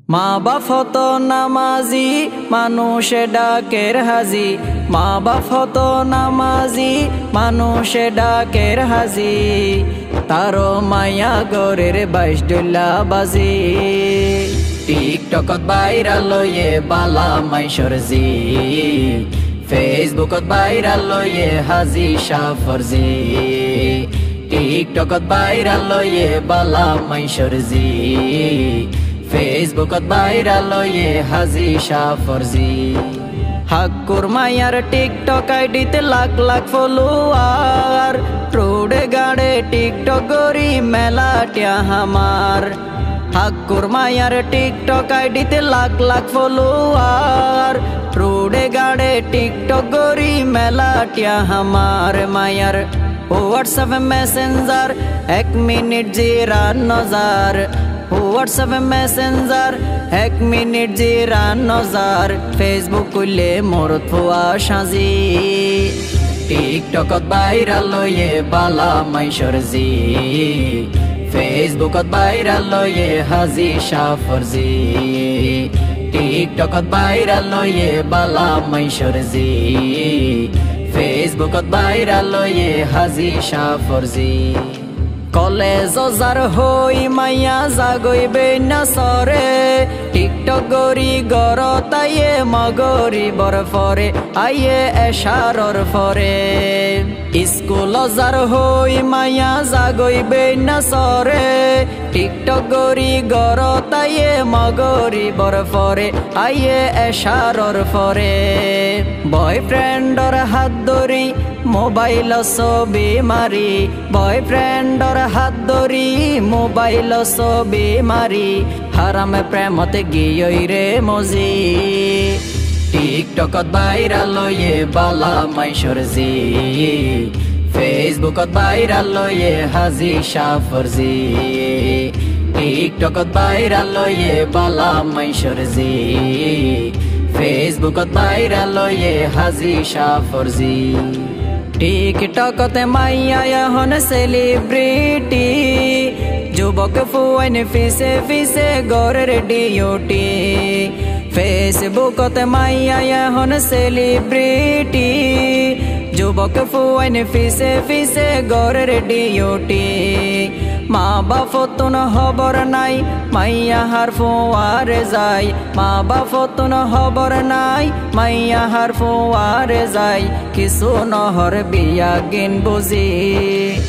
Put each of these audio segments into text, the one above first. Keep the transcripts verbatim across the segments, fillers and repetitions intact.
Mabaf hoto namazi, manúice dhaker hazi. Mabaf hoto namazi, manúice dhaker hazi. Taró maiya gorer baic dhoilla bazi. TikTokot bairal óiye bála maincór zi. Facebookot bairal óiye hazi cáfor zi. TikTokot bairal óiye bála maincór zi. Facebookot bairal óiye hazi cáfor zi. Hákkur maiyar TikTok IDt lak lak follower. Rudhe gañçe TikTok gorí mela thiañ hamar. Hákkur maiyar TikTok IDt lak lak follower. Rudhe gañçe TikTok gorí mela thiañ hamar. Maiyar WhatsApp Messenger ek minit ziran nozar. WhatsApp Messenger ek minit ziran nozar. Facebook kúille morot fua cáñzi. TikTokot bairal óiye bála maincór zi. Facebookot bairal óiye hazi cáfor zi. TikTokot bairal óiye bála maincór zi. Facebookot bairal óiye hazi cáfor zi. Kolejot zar hoi maiya zagói beinna sóre. TikTok gorí górot aiye mogoribor fore, aiye ecaror fore. Iskulot zar hoi maiya zagói beinna sóre. TikTok gorí górot aiye mogoribor fore, aiye ecaror fore. Boyfriendor hát dóri mobailot sóbi mari. Boyfriendor hát dóri mobailot sóbi mari. Harame premot giyói re mozi. TikTokot bairal óiye bála maincór zi. Facebookot bairal óiye hazi cáfor zi. TikTokot bairal óiye bála maincór zi. Facebookot bairal óiye hazi cáfor zi. TikTokot maiya ehón celebrity. Zubok fuain fise fise gorer duty. Facebookot maiya ehón celebrity. Zubok fuain fise fise gorer duty. Mabafottún hóbor nai, maiya hár fuare zai. Mabafottún hóbor nai, maiya hár fuare zai. Kissú nohór biyagin buzi.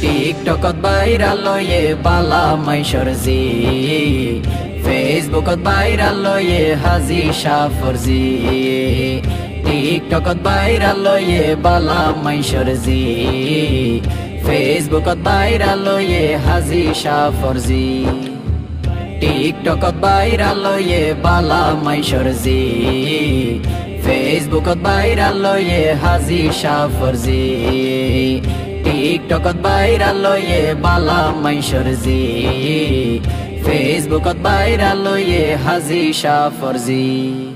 TikTokot bairal óiye bála maincór zi. Facebookot bairal óiye hazi cáfor zi. TikTokot bairal óiye bála maincór zi. Facebookot bairal óiye hazi cáfor zi. TikTokot bairal óiye bála maincór zi. Facebookot bairal óiye hazi cáfor zi. TikTokot bairal óiye bála maincór zi. Facebookot bairal óiye hazi cáfor zi.